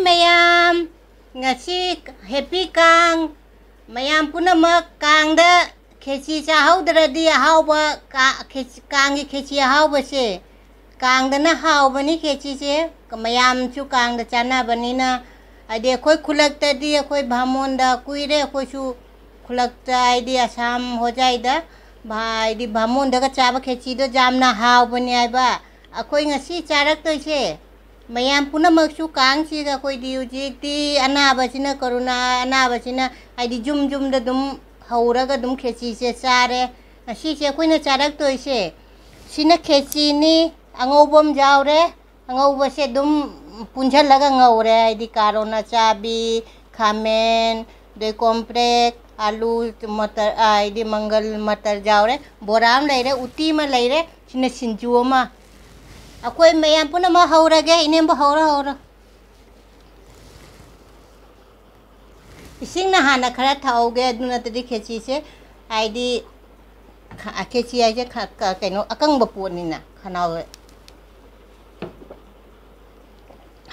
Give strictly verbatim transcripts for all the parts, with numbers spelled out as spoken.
ꯃꯌꯥꯝ, ꯉꯁꯤ ꯍꯦꯄꯤ ꯀꯥꯡ꯫ ꯃꯌꯥꯝ ꯄꯨꯝꯅꯃꯛ ꯀꯥꯡꯗ ꯈꯦꯆꯤ ꯆꯥꯍꯧꯗ꯭ꯔꯗꯤ ꯑꯍꯥꯎꯕ ꯀꯥ-, ꯈꯦꯆꯤ, ꯀꯥꯡꯒꯤ ꯈꯦꯆꯤ ꯑꯍꯥꯎꯕꯁꯦ, ꯀꯥꯡꯗꯅ ꯍꯥꯎꯕꯅꯤ ꯈꯦꯆꯤꯁꯦ꯫ ꯃꯌꯥꯝꯁꯨ ꯀꯥꯡꯗ ꯆꯥꯅꯕꯅꯤꯅ, ꯍꯥꯏꯗꯤ ꯑꯩꯈꯣꯏ ꯈꯨꯂꯛꯇꯗꯤ ꯑꯩꯈꯣꯏ ꯚꯥꯃꯣꯟꯗ ꯀꯨꯏꯔꯦ ꯑꯩꯈꯣꯏꯁꯨ ꯈꯨꯂꯛꯇ, ꯍꯥꯏꯗꯤ ꯑꯁꯥꯝ ꯍꯣꯖꯥꯏꯗ ꯚꯥ-, ꯍꯥꯏꯗꯤ ꯚꯥꯃꯣꯟꯗꯒ ꯆꯥꯕ ꯈꯦꯆꯤꯗꯣ ꯌꯥꯝꯅ ꯍꯥꯎꯕꯅꯦ ꯍꯥꯏꯕ꯫ ꯑꯩꯈꯣꯏ ꯉꯁꯤ ꯆꯥꯔꯛꯇꯣꯏꯁꯦ ꯃꯌꯥꯝ ꯄꯨꯝꯅꯃꯛꯁꯨ ꯀꯥꯡꯁꯤꯒ ꯑꯩꯈꯣꯏꯗꯤ ꯍꯧꯖꯤꯛꯇꯤ ꯑꯅꯥꯕꯁꯤꯅ, ꯀꯣꯔꯣꯅꯥ ꯑꯅꯥꯕꯁꯤꯅ ꯍꯥꯏꯗꯤ ꯌꯨꯝ ꯌꯨꯝꯗ ꯑꯗꯨꯝ ꯍꯧꯔꯒ ꯑꯗꯨꯝ ꯈꯦꯆꯤꯁꯦ ꯆꯥꯔꯦ꯫ ꯉꯁꯤꯁꯦ ꯑꯩꯈꯣꯏꯅ ꯆꯥꯔꯛꯇꯣꯏꯁꯦ ꯁꯤꯅ ꯈꯦꯆꯤꯅꯤ, ꯑꯉꯧꯕ ꯑꯃ ꯌꯥꯎꯔꯦ꯫ ꯑꯉꯧꯕꯁꯦ ꯑꯗꯨꯝ ꯄꯨꯟꯁꯤꯜꯂꯒ ꯉꯧꯔꯦ, ꯍꯥꯏꯗꯤ ꯀꯥꯔꯣꯠ ꯑꯆꯥꯕꯤ, ꯈꯥꯃꯦꯟ, ꯑꯗꯩ ꯀꯣꯝꯄ꯭ꯔꯦꯛ, ꯑꯥꯂꯨ, ꯃꯇꯔ, ꯍꯥꯏꯗꯤ ꯃꯪꯒꯜ ꯃꯇꯔ ꯌꯥꯎꯔꯦ, ꯕꯣꯔꯥ ꯑꯃ ꯂꯩꯔꯦ, ꯎꯇꯤ ꯑꯃ ꯂꯩꯔꯦ, ꯁꯤꯅ ꯁꯤꯡꯖꯨ ꯑꯃ꯫ ꯑꯩꯈꯣꯏ ꯃꯌꯥꯝ ꯄꯨꯝꯅꯃꯛ ꯍꯧꯔꯒꯦ, ꯏꯅꯦꯝꯕꯣꯛ ꯍꯧꯔꯣ, ꯍꯧꯔꯣ꯫ ꯏꯁꯤꯡꯅ ꯍꯥꯟꯅ ꯈꯔ ꯊꯛꯍꯧꯒꯦ, ꯑꯗꯨ ꯅꯠꯇ꯭ꯔꯗꯤ ꯈꯦꯆꯤꯁꯦ, ꯍꯥꯏꯗꯤ, ꯈ-, ꯈꯦꯆꯤ ꯍꯥꯏꯁꯦ ꯈ-, ꯀ-, ꯀꯩꯅꯣ, ꯑꯀꯪꯕ ꯄꯣꯠꯅꯤꯅ, ꯈꯅꯥꯎ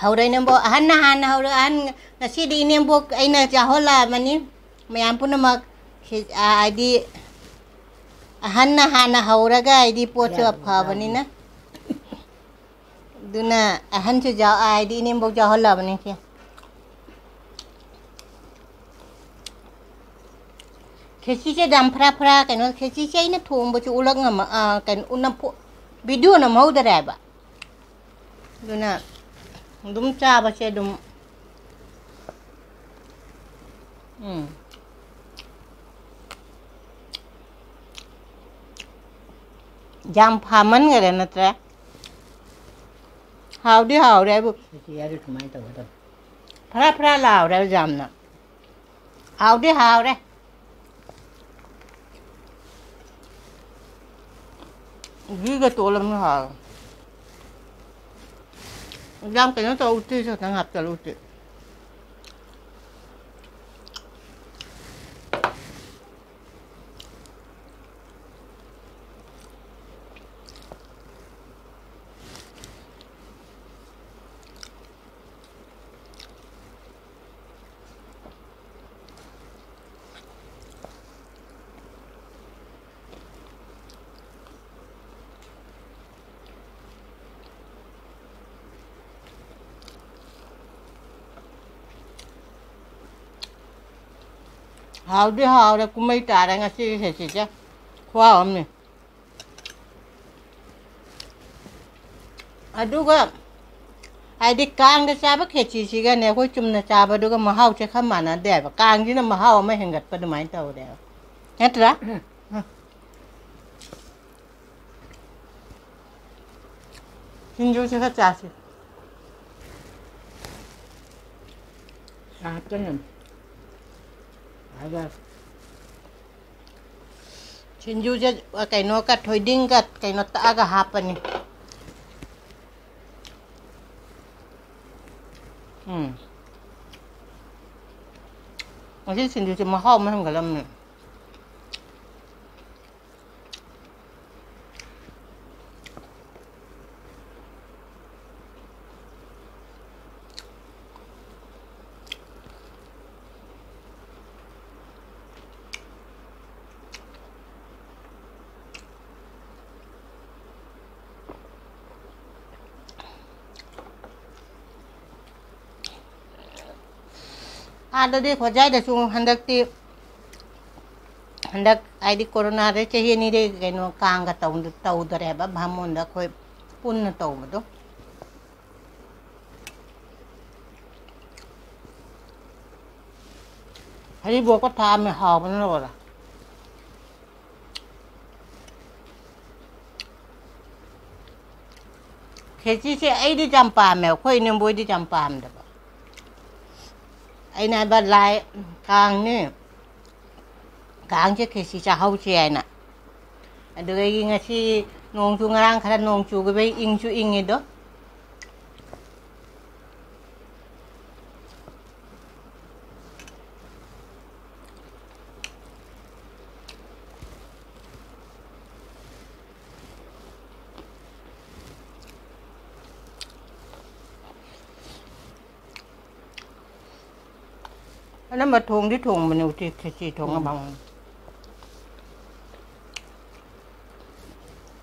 ꯍꯧꯔꯦ, ꯏꯅꯦꯝꯕꯣꯛ꯫ ꯑꯍꯟꯅ ꯍꯥꯟꯅ ꯍꯧꯔꯦ꯫ ꯑꯍꯟ, ꯉꯁꯤꯗꯤ ꯏꯅꯦꯝꯕꯣꯛ ꯑꯩꯅ ꯆꯥꯍꯣꯜꯂꯛꯑꯕꯅꯤ꯫ ꯃꯌꯥꯝ ꯄꯨꯝꯅꯃꯛ ꯁꯤ-, ꯑ, ꯍꯥꯏꯗꯤ ꯑꯍꯟꯅ ꯍꯥꯟꯅ ꯍꯧꯔꯒ, ꯍꯥꯏꯗꯤ ꯄꯣꯠꯁꯨ ꯌꯥꯗꯕ ꯑꯐꯕꯅꯤꯅ꯫ ꯑꯗꯨꯅ ꯑꯍꯟꯁꯨ ꯌꯥꯎ-, ꯍꯥꯏꯗꯤ ꯏꯅꯦꯝꯕꯣꯛ ꯌꯥꯎꯍꯜꯂꯕꯅꯤ ꯁꯤ꯫ ꯈꯦꯆꯤꯁꯦ ꯌꯥꯝ ꯐꯔꯥ ꯐꯔꯥ, ꯀꯩꯅꯣ, ꯈꯦꯆꯤꯁꯦ ꯑꯩꯅ ꯊꯣꯡꯕꯁꯨ ꯎꯠꯂꯛ ꯉꯝꯃ-, ꯑ, ꯀꯩꯅꯣ, ꯎꯠꯅ ꯐꯣ-, ꯚꯤꯗꯤꯑꯣ ꯅꯝꯍꯧꯗꯔꯦ ꯍꯥꯏꯕ꯫ ꯑꯗꯨꯅ ꯑꯗꯨꯝ ꯆꯥꯕꯁꯦ ꯑꯗꯨꯝ, ꯎꯝ꯫ ꯌꯥꯝ ꯐꯥꯃꯟꯈꯔꯦ ꯅꯠꯇ꯭ꯔꯦ? ꯍꯥꯎꯗꯤ ꯍꯥꯎꯔꯦ ꯍꯥꯏꯕꯨ꯫ ꯈꯦꯆꯤ ꯍꯥꯏꯔ ꯁꯨꯃꯥꯏꯅ ꯇꯧꯒꯗꯕ꯫ ꯐꯔꯥ ꯐꯔꯥ ꯂꯥꯎꯔꯦ ꯌꯥꯝꯅ꯫ ꯍꯥꯎꯗꯤ ꯍꯥꯎꯔꯦ꯫ ꯘꯤꯒ ꯇꯣꯠꯂꯕꯅꯤꯅ ꯍꯥꯎꯔꯦ꯫ ꯌꯥꯝ ꯀꯩꯅꯣ ꯇꯧ, ꯎꯇꯤ ꯈꯛꯇꯪ ꯍꯥꯞꯆꯜꯂꯨ, ꯎꯇꯤ꯫ ꯍꯥꯎꯗꯤ ꯍꯥꯎꯔꯦ, ꯀꯨꯝꯍꯩ ꯇꯥꯔꯦ ꯉꯁꯤꯒꯤ ꯈꯦꯆꯤꯁꯦ꯫ ꯈꯨꯍꯥꯎ ꯑꯃꯅꯤ꯫ ꯑꯗꯨꯒ ꯍꯥꯏꯗꯤ ꯀꯥꯡꯗ ꯆꯥꯕ ꯈꯦꯆꯤꯁꯤꯒꯅꯦ ꯑꯩꯈꯣꯏ ꯆꯨꯝꯅ ꯆꯥꯕꯗꯨꯒ ꯃꯍꯥꯎꯁꯦ ꯈꯔ ꯃꯥꯟꯅꯗꯦꯕ꯫ ꯀꯥꯡꯁꯤꯅ ꯃꯍꯥꯎ ꯑꯃ ꯍꯦꯟꯒꯠꯄ ꯑꯗꯨꯃꯥꯏꯅ ꯇꯧꯔꯦꯕ꯫ ꯅꯠꯇ꯭ꯔꯥ? ꯁꯤꯡꯖꯨꯁꯦ ꯈꯔ ꯆꯥꯁꯤ꯫ ꯉꯥꯏꯍꯥꯛꯇꯪ꯫ ꯁꯤꯡꯖꯨꯁꯦ ꯀꯩꯅꯣꯒ, ꯊꯣꯏꯗꯤꯡꯒ ꯀꯩꯅꯣ ꯇꯛꯑꯒ ꯍꯥꯞꯄꯅꯤ꯫ ꯎꯝ꯫ ꯉꯁꯤ ꯁꯤꯡꯖꯨꯁꯦ ꯃꯍꯥꯎ ꯑꯃ ꯍꯦꯟꯒꯠꯂꯝꯃꯦ꯫ ꯑꯥꯗꯗꯤ ꯍꯣꯖꯥꯏꯗꯁꯨ ꯍꯟꯗꯛꯇꯤ, ꯍꯟꯗꯛ ꯍꯥꯏꯗꯤ ꯀꯣꯔꯣꯅꯥꯗꯩ ꯆꯍꯤ ꯑꯅꯤꯗꯩ ꯀꯩꯅꯣ ꯀꯥꯡꯒ ꯇꯧ-, ꯇꯧꯗꯔꯦꯕ ꯚꯥꯃꯣꯟꯗ ꯑꯩꯈꯣꯏ ꯄꯨꯟꯅ ꯇꯧꯕꯗꯣ꯫ ꯍꯔꯤꯕꯣꯛꯀ ꯊꯥꯛꯑꯝꯃꯦ, ꯍꯥꯎꯕꯅ ꯂꯣꯏꯔꯦ꯫ ꯈꯦꯆꯤꯁꯦ ꯑꯩꯗꯤ ꯌꯥꯝ ꯄꯥꯝꯃꯦ, ꯑꯩꯈꯣꯏ ꯏꯅꯦꯝꯕꯣꯏꯗꯤ ꯌꯥꯝ ꯄꯥꯝꯗꯕ꯫ ꯑꯩꯅ ꯍꯥꯏꯕ, ꯂꯥꯏ, ꯀꯥꯡꯅꯦ, ꯀꯥꯡꯁꯦ ꯈꯦꯆꯤ ꯆꯥꯍꯧꯁꯦ ꯍꯥꯏꯅ꯫ ꯑꯗꯨꯗꯒꯤ ꯉꯁꯤ ꯅꯣꯡꯁꯨ, ꯉꯔꯥꯡ ꯈꯔ ꯅꯣꯡ ꯆꯨꯈꯤꯕꯩ ꯏꯪꯁꯨ ꯏꯪꯉꯤꯗꯣ꯫ ꯑꯅꯝꯕ ꯊꯣꯡꯗꯤ ꯊꯣꯡꯕꯅꯦ ꯎꯇꯤ ꯈꯦꯆꯤ ꯊꯣꯡꯉ ꯎꯝ꯫ ꯕꯥꯃꯣꯟ꯫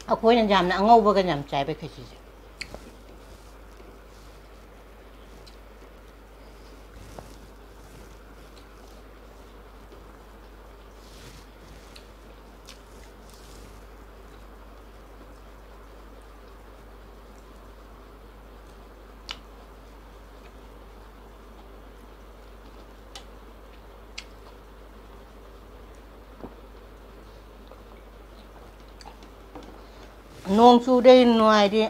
ꯑꯩꯈꯣꯏꯅ ꯌꯥꯝꯅ ꯑꯉꯧꯕꯒ ꯌꯥꯝ ꯆꯥꯏꯕ ꯈꯦꯆꯤꯁꯦ꯫ ꯅꯣꯡ ꯆꯨꯗꯦ, ꯅꯨꯡꯉꯥꯏꯔꯤ꯫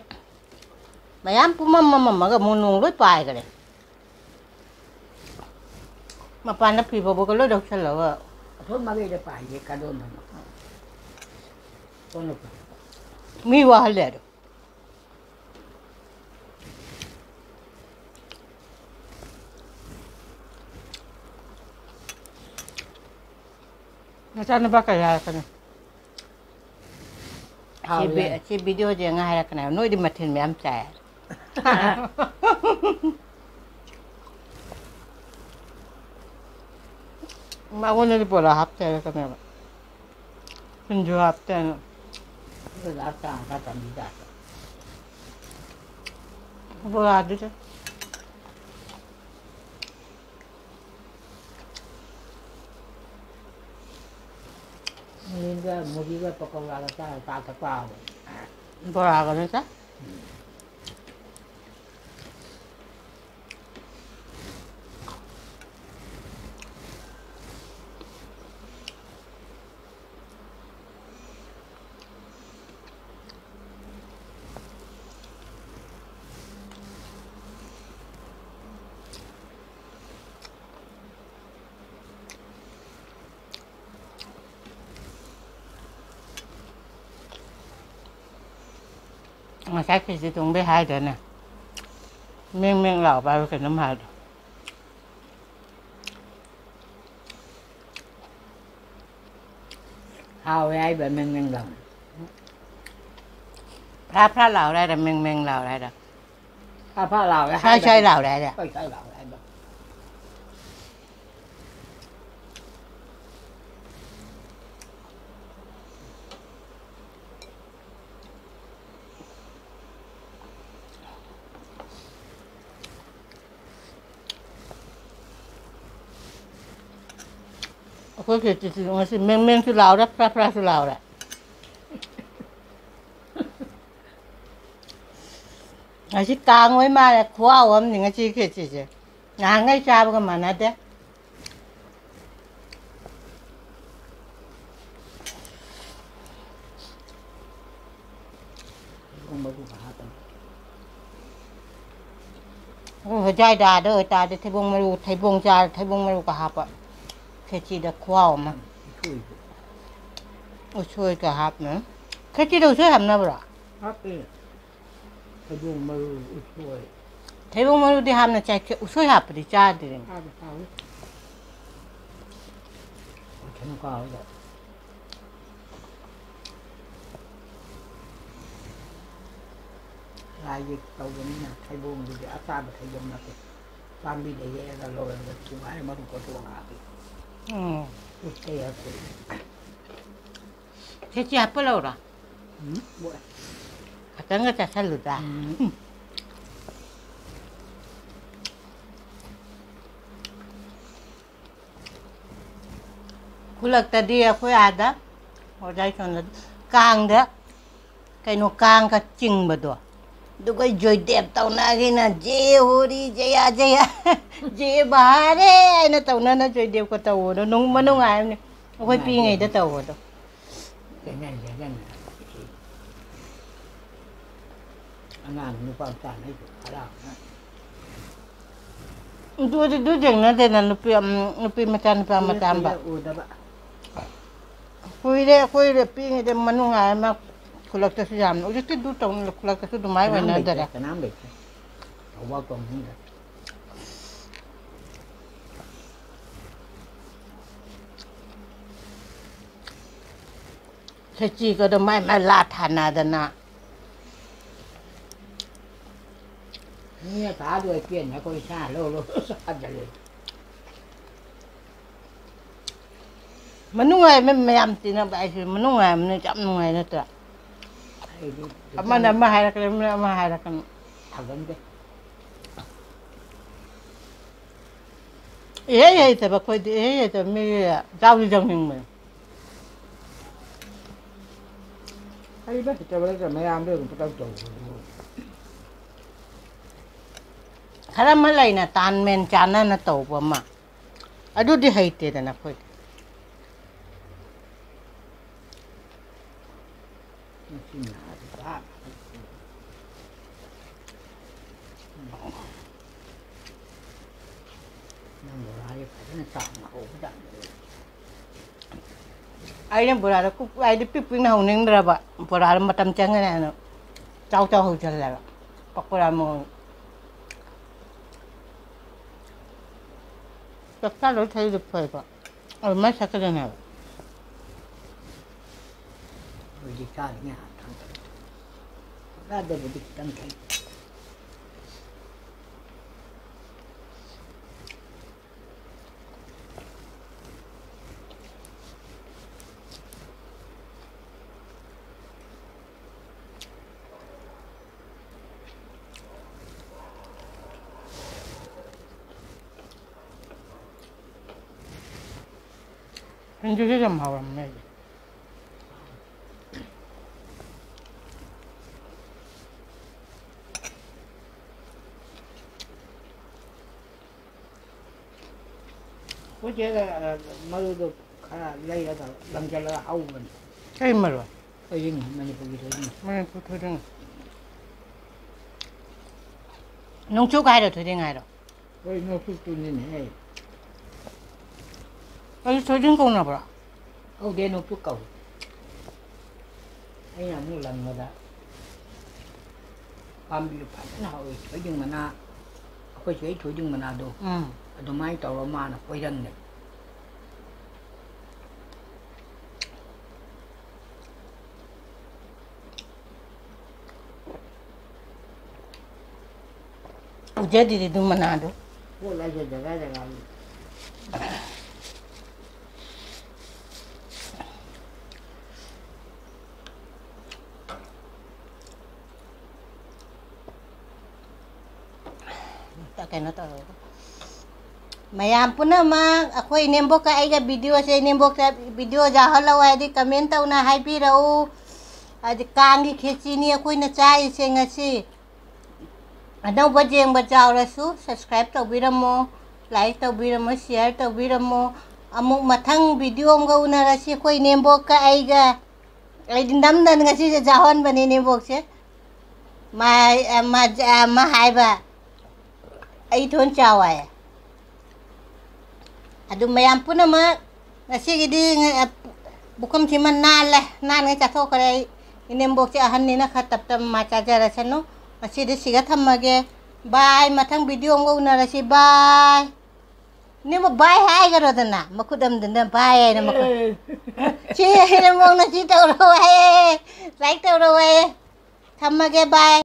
ꯃꯌꯥꯝ ꯄꯨꯝꯃꯝ ꯃꯝꯃꯝꯃꯒ ꯑꯃꯨꯛ ꯅꯣꯡ ꯂꯣꯏ ꯄꯥꯏꯈ꯭ꯔꯦ꯫ ꯃꯄꯥꯟꯗ ꯐꯤ ꯐꯧꯕꯒ ꯂꯣꯏ ꯂꯧꯁꯜꯂꯒ꯫ ꯑꯁꯣꯝ ꯃꯥꯏꯀꯩꯗ ꯄꯥꯏꯒꯦ ꯀꯗꯣꯝꯗꯅꯣ꯫ ꯁꯣꯝꯗ ꯄꯥꯏ꯫ ꯃꯤ ꯋꯥꯍꯜꯂꯦ ꯑꯗꯣ꯫ ꯅꯆꯥꯅꯨꯄꯥ ꯀꯔꯤ ꯍꯥꯏꯔꯛꯀꯅꯤ? ꯁꯤ ꯍꯥꯎꯋꯦ ꯚꯤ-, ꯍꯥꯏ꯫ ꯁꯤ ꯚꯤꯗꯤꯑꯣꯁꯦ ꯉꯥꯏꯔꯛꯀꯅꯦꯕ꯫ ꯅꯣꯏꯗꯤ ꯃꯊꯦꯜ ꯃꯌꯥꯝ ꯆꯥꯏ꯫ ꯃꯉꯣꯟꯗꯗꯤ ꯕꯣꯔꯥ ꯍꯥꯞꯇꯦ ꯍꯥꯏꯔꯛꯀꯅꯦꯕ꯫ ꯁꯤꯡꯖꯨ ꯍꯥꯞꯇꯦꯅ꯫ ꯑꯗꯨ ꯂꯥꯛ ꯇꯔꯥ ꯇꯔꯥ ꯆꯥꯝꯃꯔꯤ ꯇꯥꯔꯦ꯫ ꯕꯣꯔꯥꯗꯨꯗ꯫ ꯃꯤꯔꯦꯟꯒ ꯃꯨꯔꯤꯒ ꯄꯀꯧꯔꯥꯒ ꯆꯥꯔ ꯆꯥ ꯊꯛꯄ ꯍꯥꯎꯕꯅꯤ꯫ ꯕꯣꯔꯥꯒ ꯂꯣꯏ ꯆꯥꯏ꯫ ꯉꯁꯥꯏ ꯈꯦꯆꯤ ꯊꯣꯡꯕꯩ ꯍꯥꯏꯗ꯭ꯔꯅꯦ? ꯃꯦꯡ ꯃꯦꯡ ꯂꯥꯎꯕ ꯍꯥꯏꯕ ꯀꯩꯅꯣꯝ ꯍꯥꯏꯕꯗꯣ꯫ ꯍꯥꯎꯋꯦ ꯍꯥꯏꯕ ꯃꯦꯡ ꯃꯦꯡ ꯂꯥꯎꯅ꯫ ꯐ꯭ꯔꯥ ꯐ꯭ꯔꯥ ꯂꯥꯎꯔꯦ ꯍꯥꯏꯔ, ꯃꯦꯡ ꯃꯦꯡ ꯂꯥꯎꯔꯦ ꯍꯥꯏꯔ? ꯐ꯭ꯔꯥ ꯐ꯭ꯔꯥ ꯂꯥꯎꯔꯦ ꯁ꯭ꯋꯥꯏ ꯍꯥꯏꯕ꯫ ꯁ꯭ꯋꯥꯏ ꯂꯥꯎꯔꯦ ꯍꯥꯏꯔ? ꯁ꯭ꯋꯥꯏ ꯁ꯭ꯋꯥꯏ ꯂꯥꯎꯔꯦ ꯍꯥꯏꯕ꯫ ꯑꯩꯈꯣꯏ ꯈꯦꯆꯤꯁꯨ ꯉꯁꯤ ꯃꯦꯡ ꯃꯦꯡꯁꯨ ꯂꯥꯎꯔꯦ, ꯐ꯭ꯔꯥ ꯐ꯭ꯔꯥꯁꯨ ꯂꯥꯎꯔꯦ꯫ ꯉꯁꯤ ꯀꯥꯡ ꯑꯣꯏ ꯃꯥꯜꯂꯦ, ꯈꯨꯍꯥꯎ ꯑꯃꯅꯤ ꯉꯁꯤ ꯈꯦꯆꯤꯁꯦ꯫ ꯅꯍꯥꯟꯈꯩ ꯆꯥꯕꯒ ꯃꯥꯟꯅꯗꯦ꯫ ꯊꯩꯕꯣꯡ ꯃꯔꯨꯒ ꯍꯥꯞꯄꯅꯤ꯫ ꯑꯩꯈꯣꯏ ꯍꯣꯖꯥꯏꯗ ꯑꯥꯗ ꯑꯣꯏꯇꯥꯔꯗꯤ ꯊꯩꯕꯣꯡ ꯃꯔꯨ, ꯊꯩꯕꯣꯡ ꯆꯥꯔ ꯊꯩꯕꯣꯡ ꯃꯔꯨꯒ ꯍꯥꯞꯄ ꯈꯦꯆꯤꯗ ꯈꯨꯍꯥꯎ ꯑꯃ꯫ ꯎꯁꯣꯏꯗꯣ꯫ ꯎꯁꯣꯏꯒ ꯍꯥꯞꯅ꯫ ꯈꯦꯆꯤꯗ ꯎꯁꯣꯏ ꯍꯥꯞꯅꯕ꯭ꯔꯣ? ꯍꯥꯞꯄꯦ꯫ ꯊꯩꯕꯣꯡ ꯃꯔꯨ, ꯎꯁꯣꯏ꯫ ꯊꯩꯕꯣꯡ ꯃꯔꯨꯗꯤ ꯍꯥꯞꯅ ꯆꯥꯏ, ꯎꯁꯣꯏ ꯍꯥꯞꯄꯗꯤ ꯆꯥꯗ꯭ꯔꯤ꯫ ꯆꯥꯕ ꯍꯥꯎꯏ꯫ ꯀꯩꯅꯣ ꯀꯥꯎꯔꯦ꯫ ꯂꯥꯏꯒꯤ ꯇꯧꯕꯅꯤꯅ ꯊꯩꯕꯣꯡꯗꯨꯗꯤ ꯑꯆꯥꯕ ꯊꯩꯕꯣꯡ ꯅꯠꯇꯦ꯫ ꯄꯥꯝꯕꯤꯗ ꯍꯦꯛꯑꯒ ꯂꯧꯔꯒ ꯊꯨꯒꯥꯏꯔ ꯃꯔꯨ ꯀꯣꯠꯊꯣꯛꯑꯒ ꯍꯥꯞꯄꯤ꯫ ꯎꯝ꯫ ꯎꯠꯇ ꯍꯥꯞꯄꯤ꯫ ꯈꯦꯆꯤ ꯍꯥꯞꯄ ꯂꯧꯔꯣ? ꯎꯝ, ꯂꯣꯏ꯫ ꯈꯇꯪꯒ ꯆꯥꯁꯜꯂꯨꯗ꯫ ꯎꯝ꯫ ꯈꯨꯜꯂꯛꯇꯗꯤ ꯑꯩꯈꯣꯏ ꯑꯥꯗ, ꯑꯣꯖꯥ ꯏꯁꯣꯟꯗ, ꯀꯥꯡꯗ, ꯀꯩꯅꯣ, ꯀꯥꯡꯒ ꯆꯤꯡꯕꯗꯣ, ꯑꯗꯨꯒ ꯖꯣꯏꯗꯦꯕ ꯇꯧꯅꯈꯤꯅ, "ꯖꯦ ꯍꯣꯔꯤ, ꯖꯌꯥ ꯖꯌꯥ, ꯖꯦ ꯕꯍꯥꯔꯦ" ꯍꯥꯏꯅ ꯇꯧꯅꯅ ꯖꯣꯏꯗꯦꯕꯀ ꯇꯧꯕꯗꯣ ꯅꯨꯡ-, ꯃꯅꯨꯡꯉꯥꯏ ꯑꯃꯅꯤ꯫ ꯑꯩꯈꯣꯏ ꯅꯨꯡꯉꯥꯏ ꯄꯤꯛꯏꯉꯩꯗ ꯇꯧꯕꯗꯣ꯫ ꯆꯦꯟꯖꯟ ꯆꯦꯟꯖꯟꯗꯅ꯫ ꯑꯉꯥꯡ ꯅꯨꯄꯥ ꯃꯆꯥꯉꯩꯁꯨ ꯍꯔꯥꯎꯅ꯫ ꯑꯗꯨꯗꯤ ꯑꯗꯨ ꯊꯦꯡꯅꯗꯦꯅ ꯅꯨꯄꯤ, ꯎꯝ, ꯅꯨꯄꯤ ꯃꯆꯥ, ꯅꯨꯄꯥ ꯃꯆꯥ ꯑꯃ꯫ ꯀꯨꯏꯔꯦ, ꯀꯨꯏꯔꯦ ꯎꯗꯕ꯫ ꯀꯨꯏꯔꯦ, ꯑꯩꯈꯣꯏ ꯄꯤꯛꯏꯉꯩꯗ ꯃꯅꯨꯡꯉꯥꯏ ꯑꯃ ꯈꯨꯜꯂꯛꯇꯁꯨ ꯌꯥꯝꯅ꯫ ꯍꯧꯖꯤꯛꯇꯤ ꯑꯗꯨ ꯇꯧꯅ ꯈꯨꯜꯂꯛꯇꯁꯨ ꯑꯗꯨꯃꯥꯏꯅ ꯀꯅꯥꯝ ꯂꯩꯇ꯭ꯔꯦ, ꯑꯣꯏꯅꯗꯔꯦ꯫ ꯀꯅꯥꯝ ꯂꯩꯇ꯭ꯔꯦ꯫ ꯇꯧꯕ ꯇꯧꯅꯤꯡꯗ꯭ꯔꯦ꯫ ꯈꯦꯆꯤꯒꯗꯣ ꯃꯥꯏ ꯃꯥꯏ ꯂꯥ ꯊꯥꯅꯗꯅ꯫ ꯃꯤꯅ ꯊꯥꯗꯣꯏ ꯄꯦꯟꯅ ꯑꯩꯈꯣꯏ ꯁꯥ ꯂꯧ ꯂꯧ ꯆꯥꯗ꯭ꯔꯦ꯫ ꯃꯅꯨꯡ ꯍꯥꯏꯕ ꯃꯌꯥꯝ ꯇꯤꯟꯅꯕ ꯍꯥꯏꯁꯦ ꯃꯅꯨꯡ ꯍꯥꯏꯕꯅ ꯌꯥꯝ ꯅꯨꯡꯉꯥꯏ ꯅꯠꯇ꯭ꯔꯥ? ꯑꯩꯗꯤ ꯑꯃꯅ ꯑꯃ ꯍꯥꯏꯔꯛꯀꯅꯤ, ꯑꯃꯅ ꯑꯃ ꯍꯥꯏꯔꯛꯀꯅꯤ꯫ ꯊꯥꯒꯟꯗꯦ꯫ ꯏꯍꯩ ꯍꯩꯇꯕ ꯑꯩꯈꯣꯏꯗꯤ, ꯏꯍꯩ ꯍꯩꯇꯕ ꯃꯤꯒꯤ ꯆꯥꯎꯗꯤ ꯆꯥꯎꯅꯤꯡꯕꯅꯤ꯫ ꯍꯩꯕ ꯍꯩꯇꯕ ꯂꯩꯇ꯭ꯔꯦ, ꯃꯌꯥꯝꯗ ꯑꯗꯨꯝ ꯄꯨꯇꯧ ꯇꯧꯕꯗꯨꯕꯨ꯫ ꯈꯔ ꯑꯃ ꯂꯩꯅ ꯇꯥꯟ ꯃꯦꯟ ꯆꯥꯟꯅꯅ ꯇꯧꯕ ꯑꯃ꯫ ꯑꯗꯨꯗꯤ ꯍꯩꯇꯦꯗꯅ ꯑꯩꯈꯣꯏꯗꯤ꯫ ꯃꯁꯤ ꯉꯥꯁꯤ ꯆꯥ-, ꯆꯥꯎꯅ ꯍꯧꯕꯖꯥꯠꯅꯤ꯫ ꯑꯩꯅ ꯕꯣꯔꯥꯗꯣ ꯀꯨꯞ ꯍꯥꯏꯗꯤ ꯄꯤꯛ ꯄꯤꯛꯅ ꯍꯧꯅꯤꯡꯗ꯭ꯔꯕ, ꯕꯣꯔꯥꯗꯣ ꯃꯇꯝ ꯆꯪꯒꯅꯤ ꯍꯥꯏꯅ ꯆꯥꯎ ꯆꯥꯎ ꯍꯧꯖꯜꯂꯦꯕ꯫ ꯄꯀꯣꯔꯥ ꯃꯑꯣꯡ꯫ ꯆꯥꯛ ꯆꯥꯗꯧ ꯊꯩꯗꯣ ꯐꯩꯕ꯫ ꯑꯗꯨꯃꯥꯏꯅ ꯁꯛꯀꯗꯣꯏꯅꯦ ꯍꯥꯏꯕ꯫ ꯑꯩꯈꯣꯏꯗꯤ ꯆꯥꯔꯤꯉꯩ ꯍꯥꯟꯅ ꯊꯥꯡꯒꯠꯂꯦ꯫ ꯆꯥꯗꯕꯨꯗꯤ ꯈꯤꯇꯪ ꯊꯩ꯫ ꯁꯤꯡꯖꯨꯁꯦ ꯌꯥꯝ ꯍꯥꯎꯔꯝꯃꯦ ꯑꯩꯗꯤ꯫ ꯑꯩꯈꯣꯏ ꯆꯦ, ꯑ, ꯃꯔꯨꯗꯣ ꯈꯔ ꯂꯩꯔꯒ ꯂꯪꯁꯤꯜꯂꯒ ꯍꯧꯕꯅꯤ꯫ ꯀꯩ ꯃꯔꯨ? ꯊꯣꯏꯗꯤꯡ, ꯃꯅꯤꯄꯨꯔꯒꯤ ꯊꯣꯏꯗꯤꯡ꯫ ꯃꯅꯤꯄꯨꯔ ꯊꯣꯏꯗꯤꯡ꯫ ꯅꯣꯡꯆꯨꯞ ꯍꯥꯏꯔꯣ, ꯊꯣꯏꯗꯤꯡ ꯍꯥꯏꯔꯣ? ꯍꯣꯏ, ꯅꯣꯡꯆꯨꯞꯇꯨꯅꯤꯅꯦꯍꯦ꯫ ꯑꯗꯨ ꯊꯣꯏꯗꯤꯡ ꯀꯧꯅꯕ꯭ꯔꯣ? ꯀꯧꯗꯦ, ꯅꯣꯡꯆꯨꯞ ꯀꯧꯏ꯫ ꯑꯩꯅ ꯑꯃꯨꯛ ꯂꯪꯕꯗ ꯄꯥꯝꯕꯤꯗꯨ ꯐꯖꯅ ꯍꯧꯋꯤ꯫ ꯊꯣꯏꯗꯤꯡ ꯃꯅꯥ, ꯑꯩꯈꯣꯏ ꯁꯤꯗꯩ ꯊꯣꯏꯗꯤꯡ ꯃꯅꯥꯗꯣ, ꯎꯝ꯫ ꯑꯗꯨꯃꯥꯏꯅ ꯇꯧꯔ ꯃꯥꯅ ꯀꯣꯏꯔꯪꯅꯦ꯫ ꯎꯖꯗ꯭ꯔꯤꯗꯤ ꯑꯗꯨ ꯃꯅꯥꯗꯣ꯫ ꯄꯣꯠ ꯍꯥꯏꯁꯦ ꯖꯒꯥ ꯖꯒꯥꯒꯤ꯫ ꯀꯩꯅꯣ ꯇꯧꯔꯒ꯫ ꯃꯌꯥꯝ ꯄꯨꯝꯅꯃꯛ ꯑꯩꯈꯣꯏ ꯏꯅꯦꯝꯕꯣꯛꯀ ꯑꯩꯒ videoꯁꯦ, ꯏꯅꯦꯝꯕꯣꯛꯇ video ꯌꯥꯎꯍꯜꯂꯛꯑꯣ ꯍꯥꯏꯗꯤ comment ꯇꯧꯅ ꯍꯥꯏꯕꯤꯔꯛꯎ꯫ ꯍꯥꯏꯗꯤ ꯀꯥꯡꯒꯤ ꯈꯦꯆꯤꯅꯤ ꯑꯩꯈꯣꯏꯅ ꯆꯥꯔꯤꯁꯦ ꯉꯁꯤ꯫ ꯑꯅꯧꯕ ꯌꯦꯡꯕ ꯌꯥꯎꯔꯁꯨ subscribe ꯇꯧꯕꯤꯔꯝꯃꯣ, like ꯇꯧꯕꯤꯔꯝꯃꯣ, share ꯇꯧꯕꯤꯔꯝꯃꯣ꯫ ꯑꯃꯨꯛ ꯃꯊꯪ video ꯑꯃꯒ ꯎꯅꯔꯁꯤ ꯑꯩꯈꯣꯏ ꯏꯅꯦꯝꯕꯣꯛꯀ ꯑꯩꯒ꯫ ꯑꯩꯗꯤ ꯅꯝꯗꯅ ꯉꯁꯤꯁꯦ ꯆꯥꯍꯟꯕꯅꯦ ꯏꯅꯦꯝꯕꯣꯛꯁꯦ꯫ ꯃꯥ, ꯃꯥ, ꯃꯥ ꯍꯥꯏꯕ, "ꯑꯩ ꯏꯇꯣꯟ ꯆꯥꯎ" ꯍꯥꯏ꯫ ꯑꯗꯨ ꯃꯌꯥꯝ ꯄꯨꯝꯅꯃꯛ ꯉꯁꯤꯒꯤꯗꯤ ꯉ-, ꯄꯨꯈꯝꯁꯤꯃ ꯅꯥꯜꯂꯦ, ꯅꯥꯟꯉꯩ ꯆꯥꯊꯣꯛꯈ꯭ꯔꯦ ꯑꯩ꯫ ꯏꯅꯦꯝꯕꯣꯛꯁꯦ ꯑꯍꯟꯅꯤꯅ ꯈꯔ ꯇꯞ ꯇꯞꯅ ꯃꯥ ꯆꯥꯖꯔꯁꯅꯨ꯫ ꯉꯁꯤꯗꯤ ꯁꯤꯒ ꯊꯝꯃꯒꯦ꯫ ꯕꯥꯏ, ꯃꯊꯪ ꯚꯤꯗꯤꯑꯣ ꯑꯃꯒ ꯎꯅꯔꯁꯤ꯫ ꯕꯥꯏ꯫ ꯏꯅꯦꯝꯕꯣꯛ ꯕꯥꯏ ꯍꯥꯏꯈ꯭ꯔꯣꯗꯅ, ꯃꯈꯨꯠ ꯑꯃꯗꯅ ꯕꯥꯏ ꯍꯥꯏꯅ ꯃꯈꯨꯠ꯫ ꯁꯤ ꯏꯅꯦꯝꯕꯣꯛꯅ ꯁꯤ ꯇꯧꯔꯣ ꯍꯥꯏꯌꯦ, ꯂꯥꯏꯛ ꯇꯧꯔꯣ ꯍꯥꯏꯌꯦ꯫ ꯊꯝꯃꯒꯦ, ꯕꯥꯏ꯫